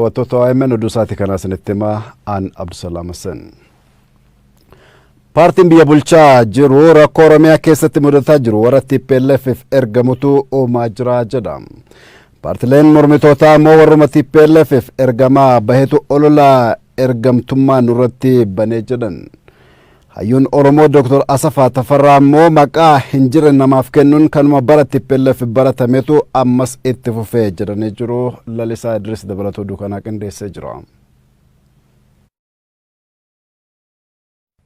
Daawwattoota OMN, oduu isaatii kanaa isinitti himaa aan Abdusalaam Hassan. Paartiin biyya bulchaa jiru rakkoo Oromiyaa keessatti mudataa jiru warra TPLFif ergamutu uumaa jira jedha. Paartileen mormitootaa immoo warruma TPLFif ergamaa bahetu olola ergamtummaa nurratti banee jedhan. Hayyuun Oromoo Dr. Asafaa Tafarraa immoo maqaa hin jirre namaaf kennuun kanuma bara TPLF baratametu ammas itti fufee jedhanii jiru. Lalisaa Idris dabalata oduu kanaa qindeessee jira.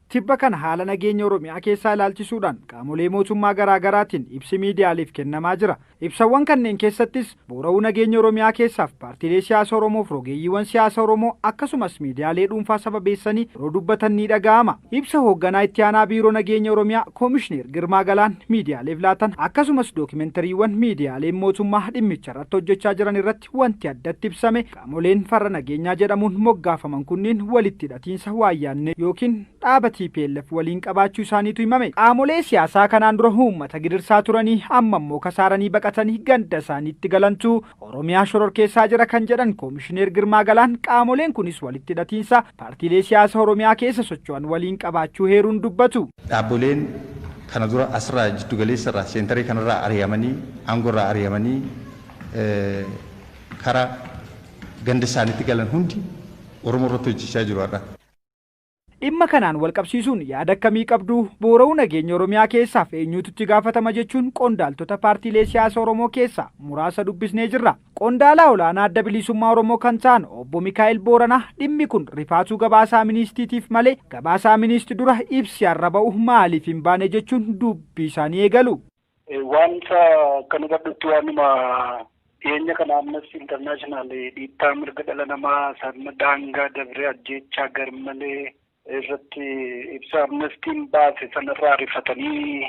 Tibba kana haala nageenya Oromiyaa keessaa ilaalchisuudhaan qaamolee mootummaa garaa garaatiin ibsi miidiyaaleef kennamaa jira. Ibsawwan kanneen keessattis boora'uu nageenya Oromiyaa keessaaf paartiilee siyaasa Oromoof rogeeyyiiwwan siyaasa Oromoo akkasumas miidiyaalee dhuunfaa sababeessanii yeroo dubbatan ni dhaga'ama. Ibsa hoogganaa itti aanaa Biiroo Nageenya Oromiyaa Koomishineer Girmaa Galaan miidiyaaleef laatan akkasumas dookimentariiwwan miidiyaaleen mootummaa dhimmicha irratti hojjechaa jiran irratti wanti addatti ibsame qaamoleen farra nageenyaa jedhamuun moggaafaman kunniin walitti hidhatiinsa waayyaannee yookiin dhaaba TPLF waliin qabaachuu isaaniitu himame. Qaamolee siyaasaa kanaan dura uummata gidirsaa turanii amma immoo kasaaranii baqatanii ganda isaaniitti galantu Oromiyaa shororkeessaa jira kan jedhan Koomishineer Girmaa Galaan, qaamoleen kunis walitti hidhatiinsa paartiilee siyaasa Oromiyaa keessa socho'an waliin qabaachuu heeruun dubbatu. Dhaabboleen kana dura asirraa jiddu galeessarraa seentarii kanarraa ari'amanii, aangorraa ari'amanii karaa ganda isaaniitti galan hundi Oromoo irratti hojjechaa jiru har'a. Dhimma kanaan wal qabsiisuun yaada akkamii qabdu? Boora'uu nageenya Oromiyaa keessaaf eenyutu itti gaafatama jechuun qondaaltota paartiilee siyaasa Oromoo keessaa muraasa dubbisnee jirra. Qondaalaa olaanaa Adda Bilisummaa Oromoo kan ta'an Obbo Mikaa'el Booranaa dhimmi kun rifaatuu gabaasaa Aministiitiif malee gabaasaa Aministi dura ibsi har'a ba'u maaliif hin baane jechuun dubbii isaanii eegalu. Wanta kan hubadhutti waanuma dhiyeenya kana Amnesty International dhiittaa mirga dhala namaa sirna daangaa dabree ajjeechaa garmalee irratti ibsa Amnestiin baase sanarraa rifatanii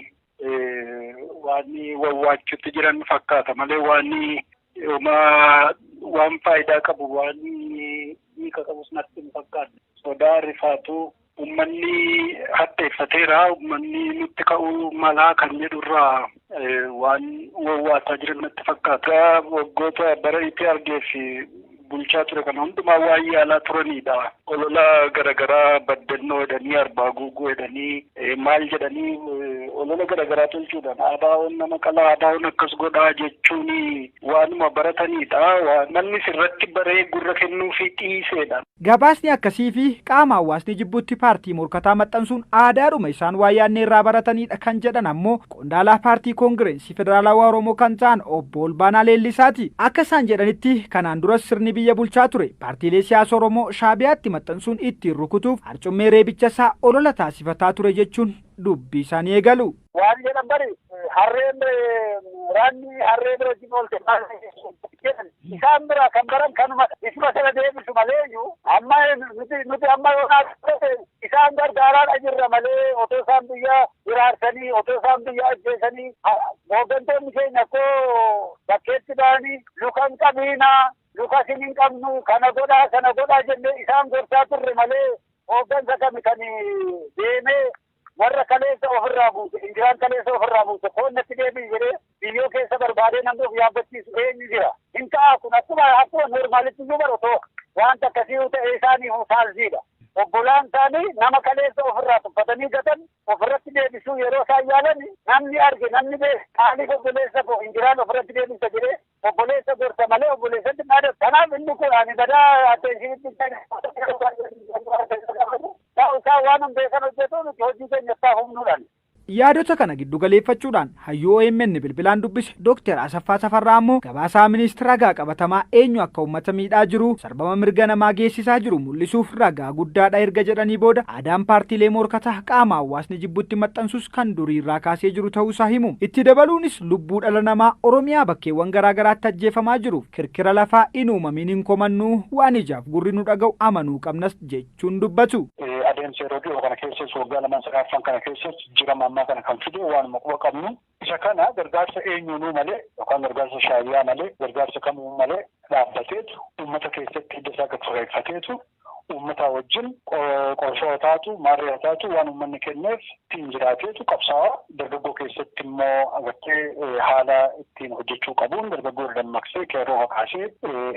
waan wawwaachuutti jiran fakkaata malee waan homaa waan faayidaa qabu, waan hiika qabus natti hin fakkaanne. Sodaa rifaatu uummanni hadheeffateera, uummanni nutti ka'uu malaa kan jedhurraa waan wawwaataa jiran natti fakkaata. Waggoota bara EPRDF bulchaa ture kana hundumaa waan yaalaa turanidha. Olola garaagaraa baddannoo jedhanii, arbaa guuguu jedhanii, maal jedhanii olola garaagaraa tolchuudhaan ABO'n nama qalaa, ABO'n akkas godhaa jechuun waanuma baratanidha. Namni sirratti baree gurra kennuufii dhiiseedha. Gabaasni akkasii fi qaama hawaasni jibbuutti paartii morkataa maxxansuun aadaadhuma isaan waayyaannee irraa baratanidha kan jedhan ammoo qondaalaa paartii Koongireensii Federaalawaa Oromoo kan ta'an Obbo Olbaanaa Leellisaati. Akka isaan jedhanitti kanaan duras sirni biyya bulchaa ture paartiilee siyaasa Oromoo Shaabiyaatti maxxansuun ittiin rukutuuf harcummee reebicha isaa olola taasifataa ture jechuun dubbii isaanii eegalu. Waan jedhan bari, harreen raanni harree bira wajjin oolte jedhan, isaan bira kan baran kanuma isuma sana deebisu malee iyyuu amma nuti amma yoo isaan gargaaraadha jirra malee otoo isaan biyya hiraarsanii, otoo isaan biyya ajjeesanii, hooggantoonni keenya koo bakkeetti ba'anii lukan qabiinaa, luka isin hin qabnu, kana godhaa, sana godhaa jennee isaan gorsaa turre malee hooggansa kami kan deemee warra kaleessa ofirraa buuse, Injiraan kaleessa ofirraa buuse, foon natti deebi'i jedhee biyyoo keessa barbaadee namni of yaabbachiisu eenyu jira? Hin ta'a, kun akkuma normaalitti iyyuu bara otoo wanta akkasii ta'e isaanii faalsiidha. Obbolaan isaanii nama kaleessa ofirraa tuffatanii gatan ofirratti deebisuu yeroo isaan yaalan namni arge, namni beeku maaliif obboleessa koo Injiraan ofirratti deebisa jedhee obboleessa gorsa malee obboleessatti dhaadatu. Kanaaf inni kun ani badaa attention ta'u isaa waan hundeessan hojjetu nuti hojii keenya itti humnuudhaan. Yaadota kana giddu galeeffachuudhaan hayyuu OMN bilbilaan dubbise Dooktar Asaffaa Tafarraa ammoo gabaasaa ministeera ragaa qabatamaa eenyu akka uummata miidhaa jiru, sarbama mirga namaa geessisaa jiru mul'isuuf ragaa guddaadha erga jedhanii booda aadaan paartiilee morkataa qaama hawaasni jibbutti maxxansus kan durii irraa kaasee jiru ta'uusaa himu. Itti dabaluunis lubbuu dhala namaa Oromiyaa bakkeewwan garaa garaatti ajjeefamaa jiruuf kirkira lafaa hin uumamiin hin komannuu, waan ijaaf gurri nu dhaga'u amanuu qabnas jechuun dubbatu. Adeemsa yeroo dhiyoo kana keessas, waggaa lamaan sadaffaan kana keessas, jijjiirama ammaa kana kan fide waanuma quba qabnu. Isa kana gargaarsa eenyuunuu malee yookaan gargaarsa Shaabiyaa malee, gargaarsa kamuu malee dhaabbateetu uummata keessatti hidda isaa gad fageeffateetu Uummata wajjin qorshoo taatu maarree taatu waan uummanni kenneef ittiin jiraateetu qabsaa'aa. Dargaggoo keessatti immoo agartee haala ittiin hojjechuu qabuun dargaggoo dammaqsee qeerroo kakaasee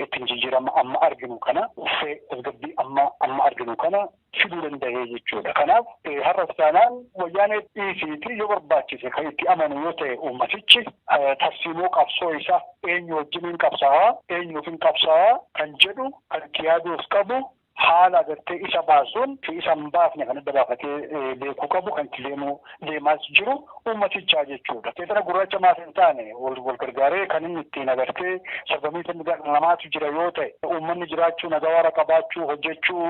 ittiin jijjiirama amma arginu kana uffee tasgabbii amma arginu kana fiduu danda'ee jechuudha. Kanaaf har'a taanaan wayyaanee dhiisiitii yoo barbaachise kan itti amanu yoo ta'e uummatichi tarsiimoo qabsoo isaa eenyu wajjiniin qabsaa'aa eenyuuf hin qabsaa'aa kan jedhu kan itti yaaduuf qabu haala agartee isa baasuun fi isa hin baafne kan adda baafatee beekuu qabu kan itti deemaas jiru uummatichaa jechuudha. Seexana gurraacha maaf hin taane wal gargaaree kan inni ittiin agartee sarbamiinsa mirga namaatu jira yoo ta'e uummanni jiraachuu nagaa waara qabaachuu hojjechuu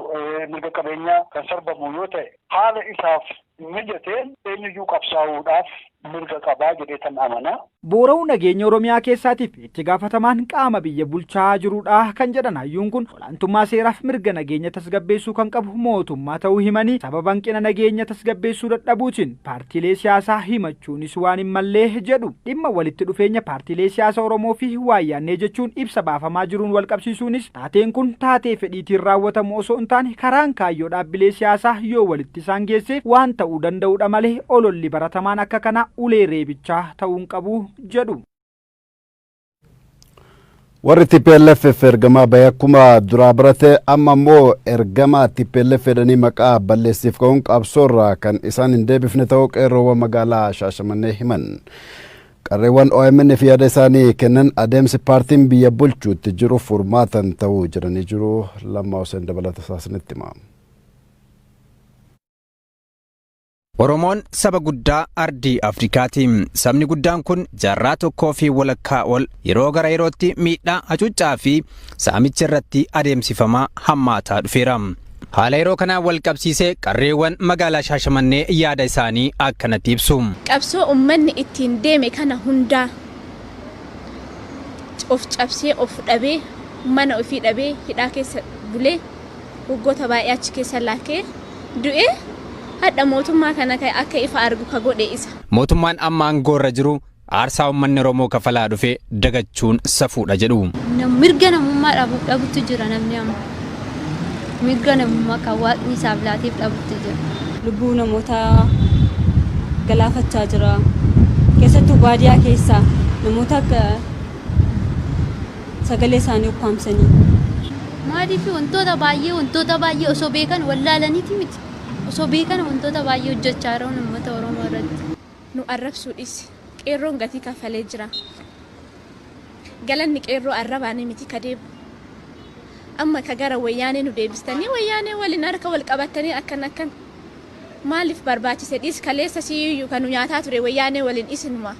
mirga qabeenyaa kan sarbamu yoo ta'e haala isaaf mijateen eenyuyyuu qabsaa'uudhaaf mirga qabaa jedhee tan amana. Boora'uu nageenya Oromiyaa keessaatiif itti gaafatamaan qaama biyya bulchaa jirudha kan jedhan hayyuun kun olaantummaa seeraaf mirga nageenya tasgabbeessuu kan qabu mootummaa ta'uu himanii sababa hanqina nageenya tasgabbeessuu dadhabuutiin paartiilee siyaasaa himachuunis waan hin mallee jedhu. Dhimma walitti dhufeenya paartiilee siyaasaa Oromoo fi waayyaannee jechuun ibsa baafamaa jiruun wal qabsiisuunis taateen kun taatee fedhiitiin raawwatamu osoo hin taane karaan kaayyoo dhaabbilee siyaasaa yoo walitti isaan geesse waan ta'uu danda'udha malee ololli baratamaan akka kana ulee reebichaa ta'uun qabu jedhu. Warri TPLF ergamaa bahee akkuma duraa barate amma immoo ergamaa TPLF jedhanii maqaa balleessiif ka'uun qabsoorraa kan isaan hin deebifne ta'uu qeerroowwan magaalaa Shaashamannee himan. Qarreewwan OMN fi yaada isaanii kennan adeemsi paartiin biyya bulchuutti jiru furmaatan ta'uu jedhanii jiru. Lammaa Hussein dabalata isaasinitti hima. Oromoon saba guddaa ardii Afrikaati. Sabni guddaan kun jaarraa tokkoo fi walakkaa ol yeroo gara yerootti miidhaa hacuuccaa fi saamicha irratti adeemsifamaa hammaataa dhufeera. Haala yeroo kanaan wal qabsiisee qarreewwan magaalaa Shaashamannee yaada isaanii akkanatti ibsu. Qabsoo uummanni ittiin deeme kana hundaa of cabsee of dhabee mana ofii dhabee hidhaa keessa bulee waggoota baay'ee achi keessa laakee du'ee hadha mootummaa kana akka ifa argu ka godhe isa. Mootummaan amma aangoo irra jiru aarsaa uummanni Oromoo kafalaa dhufe dagachuun safuudha jedhu. Mirga namummaa dhabutti jira namni amma. Mirga namummaa kan waaqni isaaf laateef dhabutti jira. Lubbuu namootaa galaafachaa jira. Keessattuu baadiyyaa keessa namoota akka sagalee isaanii ukkaamsanii. Maaliif wantoota baay'ee osoo beekan wallaalaniiti miti. Osoo beekan wantoota baay'ee hojjechaa jiran uummata Oromoo irratti. Nu arrabsuu dhisi. Qeerroon gatii kaffalee jira. Galanni qeerroo arrabaanii miti ka deebu. Amma ka gara wayyaanee nu deebistanii wayyaanee waliin harka wal qabatanii akkan akkan. Maaliif barbaachise dhis kaleessa siyyuu kan nu nyaataa ture wayyaanee waliin isinuma.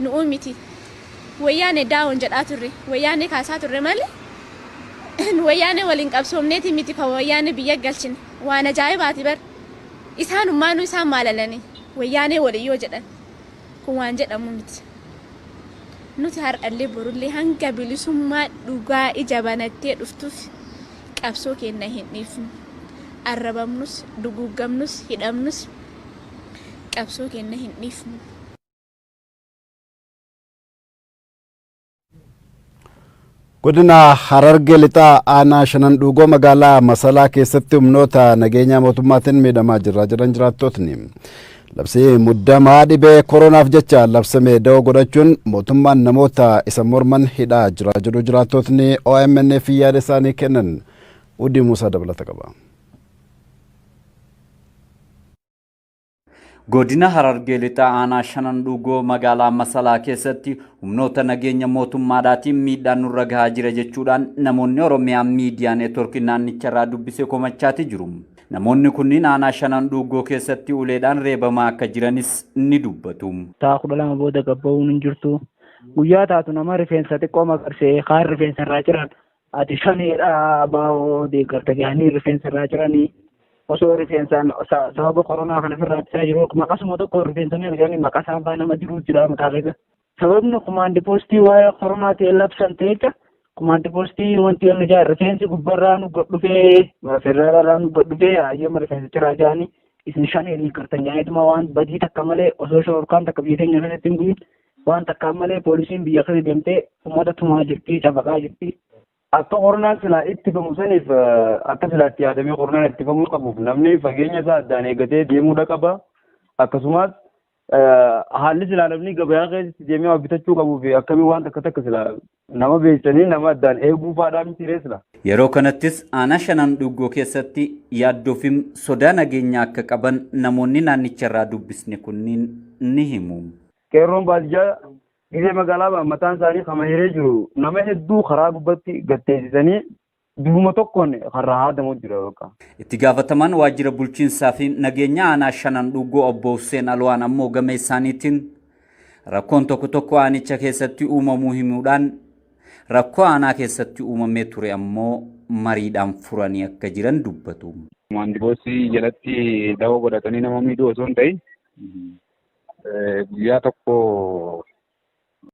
Nu miti. Wayyaanee daawon jedhaa turre wayyaanee kaasaa turre malee nu wayyaanee waliin qabsoomneeti miti kan wayyaanee biyya galchine waan ajaa'ibaati bar isaanummaanuu isaan maalalanii wayyaanee waliin yoo jedhan kun waan jedhamu miti. Nuti har'allee borullee hanga bilisummaa dhugaa ija banattee dhuftuuf qabsoo keenya hin dhiifnu. Arrabamnus, duguuggamnus, hidhamnus qabsoo keenya hin dhiifnu. Godina Harargee Lixaa aanaa Shanan Dhuugoo magaalaa Masalaa keessatti humnoota nageenya mootummaatiin miidhamaa jirra jedhan jiraattotni. Labsii muddamaa dhibee koronaaf jecha labsame da'oo godhachuun mootummaan namoota isa morman hidhaa jira jedhu jiraattotni OMN fi yaada isaanii kennan. Udii Muusaa dabalata qaba. Godina Harargee Lixaa aanaa Shanan Dhuugoo magaalaa Masalaa keessatti humnoota nageenya mootummaadhaatiin miidhaan nurra gahaa jira jechuudhaan namoonni Oromiyaa Miidiyaa Neetworkii naannicharraa dubbisee komachaati jiru. Namoonni kunniin aanaa Shanan Dhuugoo keessatti uleedhaan reebamaa akka jiranis ni dubbatu. Sa'a 12 booda gabba'uun hin jirtu. Guyyaa taatu nama rifeensa xiqqoo maqarsee kaan rifeensa irraa ciran ati shaneedha baa'oo deeggarta jedhanii rifeensa irraa ciranii osoo rifeensaan sababa koronaa kana ofirraa ittisaa jiru maqasuma tokko rifeensa jedhanii maqasaan faa nama jiru jira mataa keessa. Sababni kumaandi poostii waa'ee koronaa ta'e labsan ta'echa kumaandi poostii wanti inni jaa rifeensi gubbarraa nu dhufee federaalarraa nu dhufee hayyama rifeensa ciraa jedhanii isin shanee deeggartan jedhaniituma waan badii takka malee osoo shororkaan takka biyya keenya keessatti hin bu'in waan takkaan malee poolisiin biyya keessa deemtee uummata tumaa jirti, cafaqaa jirti. Akka koronaan silaa ittifamu saniif, akka silaa itti yaadamee koronaan ittifamuu qabuuf, namni fageenya isaa addaan eeggatee deemuudha qaba. Akkasumas haalli silaa namni gabayaa keessatti deemee waa bitachuu qabuu fi akkamii waan takka takka silaa nama beeksisanii nama addaan eeguu faadhaa miti ree silaa. Yeroo kanattis aanaa Shanan Dhuuggoo keessatti yaaddoo fi sodaa nageenyaa akka qaban namoonni naannicharraa dubbisne kunniin ni himu. Qeerroon baadiyyaa gizee magaalaa ba'an mataan isaanii kama hiree jiru nama hedduu karaa gubbatti gatteessisanii bifuma tokkoon karraa haadamu jira bakka. Itti gaafatamaan waajjira bulchiinsaa fi nageenya aanaa Shanan Dhuuggoo obbo Hussein Alwaan ammoo gama isaaniitiin rakkoon tokko tokko aanicha keessatti uumamuu himuudhaan, rakkoo aanaa keessatti uumamee ture ammoo mariidhaan furanii akka jiran dubbatu. Maandiboosii jalatti dawoo godhatanii nama miidhuu osoo hin ta'in, guyyaa tokko